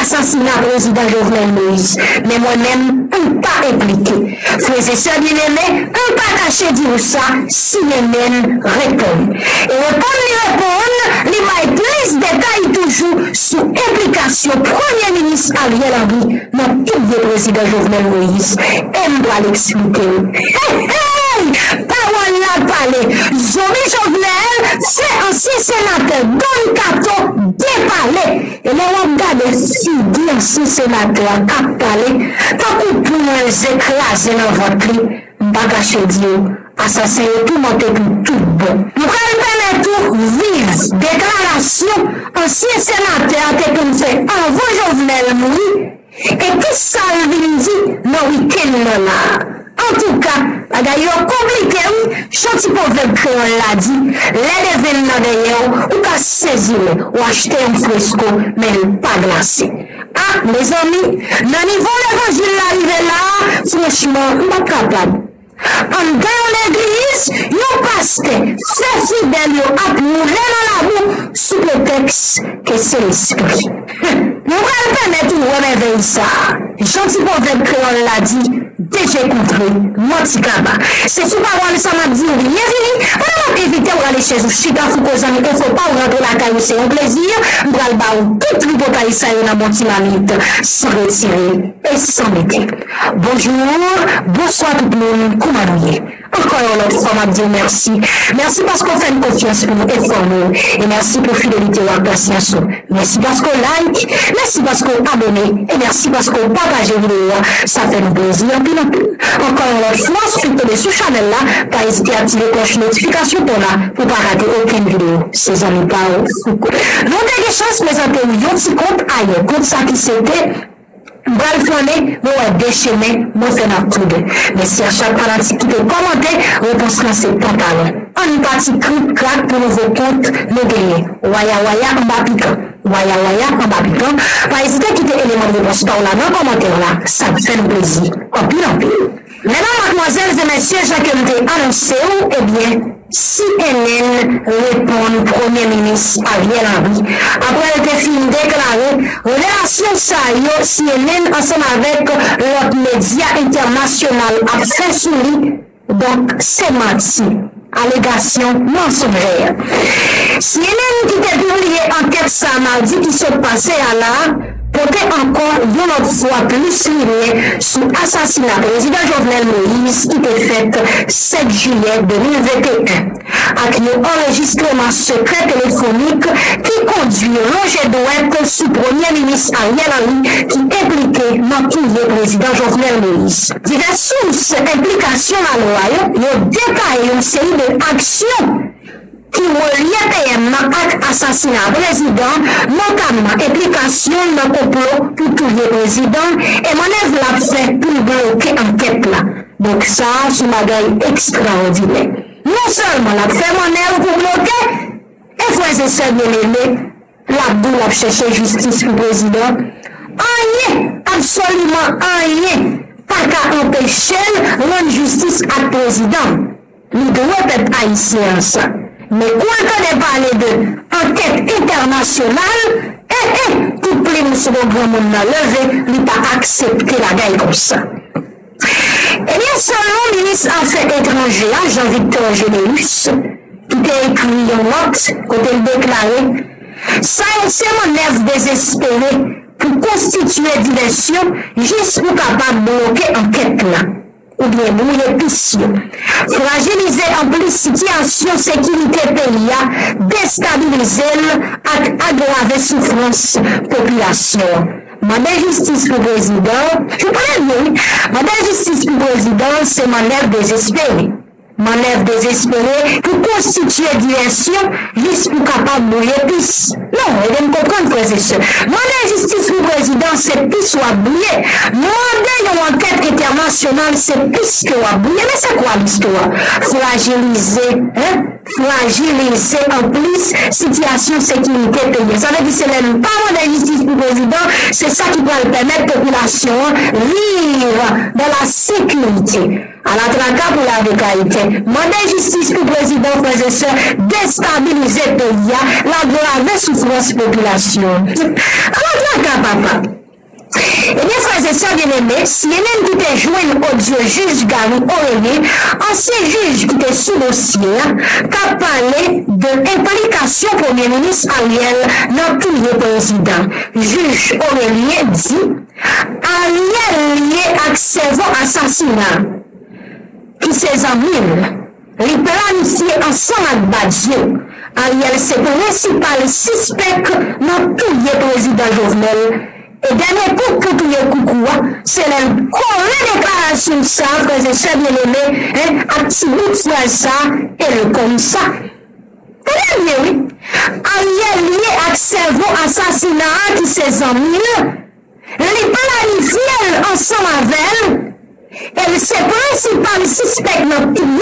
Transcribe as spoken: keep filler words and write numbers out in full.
asasina prezidan Jovenel Moïse, men mwen menm, m pa enplike. Frè e sè byeneme, m pa kache di w sa, C N N reponn. E reponn li reponn, li bay plis detay toujou sou enplikasyon Premye Minis Ariel Henry nan touye prezidan Jovenel Moïse. E m pral eksplike w. Hey, hey! Pawòl la pale. Zonbi Jovenel fè ansyen senatè Don Kato depale. E lè w ap gade figi ansyen senatè a k ap pale, tankou poul ze kraze nan vant li, m pa kache di w, asasen yo toumante pou tout bon. M pral pèmèt ou viv deklarasyon ansyen senatè a te konn fè anvan Jovenel mouri, e kisa l vin di nan wikenn nan la a? Antouka, bagay yo konplike wi, jan ti pwovèb kreyòl la di, lè devenn nan dèyè w, ou ka sezi lè w achte yon fresko, men l pa glase. A, mezanmi, nan nivo levanjil la rive la a, franchman, m pa t kapab. Anndan yon legliz, yon pastè fè fidèl yo ap woule nan labou sou pretèks ke se lespri. Nou pral pèmèt ou wè mèvèy sa a. Jan ti pwovèb kreyòl la di, deje kontre, manti kaba. Se sou pawòl sa m ap di w byenvini, pandan m ap envite w rale chèz ou chita, Fouco zanmi enfo pa w rantre lakay ou, se yon plezi. M pral ba w tout tripotay sa yo nan bon ti mamit, san retire e san mete. Bonjou, bonswa tout moun, kouman nou ye? Ankò yon lòt fwa, m ap di w mèsi. Mèsi paske w fè n konfyans pou nou enfòme w. E mèsi pou fidelite w ak pasyans ou. Mèsi paske w like, mèsi paske w abòne, e mèsi paske w pataje videyo a. Sa fè nou plezi anpil, anpil. Ankò yon lòt fwa, si w tonbe sou chanèl la, pa ezite aktive klòch notifikasyon pa w la pou w pa rate okenn videyo. Se zanmi pa w, Fouco. Nou te gen chans prezante w yon ti kont ayè. Kont sa ki se te M pral flannen, mwen wè de chemen, mwen fè n ap tou de. Mèsi a chak fanatik ki te kòmante, repons lan se pantalon. Ann pati krik krak pou nouvo kont nou genyen. Waya waya anba pikan. Waya waya anba pikan. Pa ezite kite eleman de repons pa w la nan kòmantè la, sa ap fè n plezi. Anpil anpil. Medam, madmwazèl e mesye, jan ke m te anonse w, ebyen, C N N reponn Premye Minis Ariel Henry apre l te fin deklare revelasyon sa yo C N N ansanm avèk lòt medya entènasyonal ap fè sou li, donk, se manti, alegasyon mansonjè. C N N ki te pibliye ankèt sa madi ki sot pase a la, pote ankò yon lòt fwa plis limyè sou asasina prezidan Jovenel Moïse ki te fèt sèt jiyè de mil venteyen, ak yon anrejistreman sekrè telefonik ki kondui lonje dwèt sou Premye Minis Ariel Henry ki enplike nan touye prezidan Jovenel Moïse. Divès sous enplikasyon lalwa yo, yo detaye yon seri de aksyon ki relye P M nan ak asasina prezidan, notamman enplikasyon l nan konplo pou touye prezidan e mannèv l ap fè pou l bloke ankèt la. Donk sa a se yon bagay ekstraòdinè. Non sèlman l ap fè mannèv pou bloke, e frè e sè byeneme, l ap di l ap chèche jistis pou prezidan, anyen, absoliman anyen, pa ka anpeche l rann jistis ak prezidan. Li dwe pèp ayisyen an sa. Men kou l tande pale de ankèt entènasyonal, eh, eh, tout plim sou do granmoun nan leve, li pa aksepte bagay konsa. Ebyen, selon minis afè etranje a, Jean Victor Généus, ki te ekri yon nòt kote l deklare, sa yo se mannèv dezespere pou konstitye divèsyon jis pou kapab bloke ankèt la oubyen bwouye pis yo, frajilize anplis sitiyasyon sekirite peyi a, destabilize l ak agrave soufrans popilasyon an. Mande jistis pou prezidan, je pale byen wi, mande jistis pou prezidan se mannèv dezespere. Mannèv dezespere pou konstitye divèsyon jis pou kapab bwouye pis. Non, ede m konprann, frè e sè. Mande jistis pou prezidan, se pis w ap bwouye. Mande yon ankèt entènasyonal, se pis ke w ap bwouye. Men se kwa listwa? Frajilize, hein? Frajilize anplis sitiyasyon sekirite peyi a. Sa vle di se lè n pa mande jistis pou prezidan, se sa ki pral pèmèt popilasyon an viv dans la sécurité. Alatraka pou lave kayitè. Mande jistis pou prezidan, frè e sè, destabilize peyi a, l agrave soufrans popilasyon. Alatraka, papa. Ebyen, frè e sè byeneme, C N N ki te jwenn odyo jij Gary Orélien, ansyen jij ki te sou dosye a, k ap pale de enplikasyon Premye Minis Ariel nan touye prezidan. Jij Orélien di, Ariel lye ak sèvo asasina ki se zanmi l, li planifye ansanm ak Badio. Ariel se prensipal sispèk nan touye prezidan Jovenel. E dènye kout pou touye koukou a, se lè l kole deklarasyon sa, frè e sè byeneme, en, ak ti bout fraz sa, e l konn sa. Tande byen, wi. Ariel lye ak sèvo asasina a ki se zanmi l. Li planifye l ansanm avè l, e l se prensipal sispèk nan touye